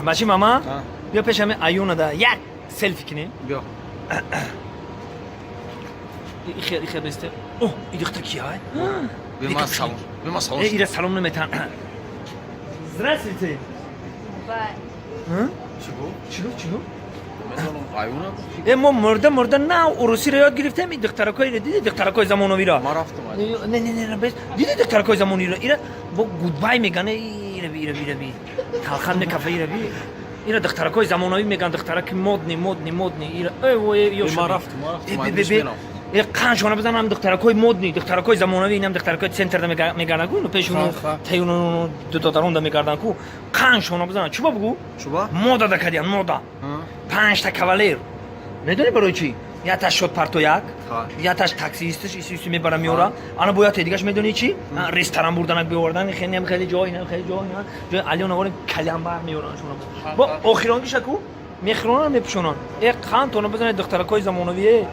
Бачи мама, А. биё пешами аюнада як селфи кинем. Биё. Ихер, ихер бесте. О, и духтар кия? Биё, ман салом. Биё, ман салом. Э, ира салом наметан. Здравствуйте. Бай. Чӣ гуфт? Чӣ гуфт, чӣ гуфт? Медонам, аюна. Э, мо мурда мурда нав урусиро ёд гирифтем, и духтаракои диди, духтаракои замонавиро. Ман рафтам. Не, не, не, не, бес. Диди духтаракои замониро. Ира бо goodbye меган, ира би, ира би, ира би. Талхан мекафа, ира би. Ира духтаракои замонавӣ меган, духтараки модный, модный, модный. Ира э ой, ё. Ман рафтам, ман рафтам. Э, бе, бе, бе. Э, қаншона бизанам, духтаракои модный, духтаракои замонавӣ, инам духтаракои центрда мегардан ку, пешуну таюну додаронда мегардан ку. Қаншона бизанам. Чуба бугу? Чуба? Мода да кадиян, мода. Панҷта кавалер. Медонӣ барои чӣ? Яташ шод партояк, яташ таксисташ исиси мебара меора. Ана бо ятаи дигаш медонӣ чӣ? Ресторан бурданак биовардан, хеле хеле ҷой, инам хеле ҷой, инам ҷой алион оварем калямбар меоран шуна. Бо охиронгиша ку мехӯронан, мепӯшонанд. Э, қандтона бизанед, духтаракои замонавие.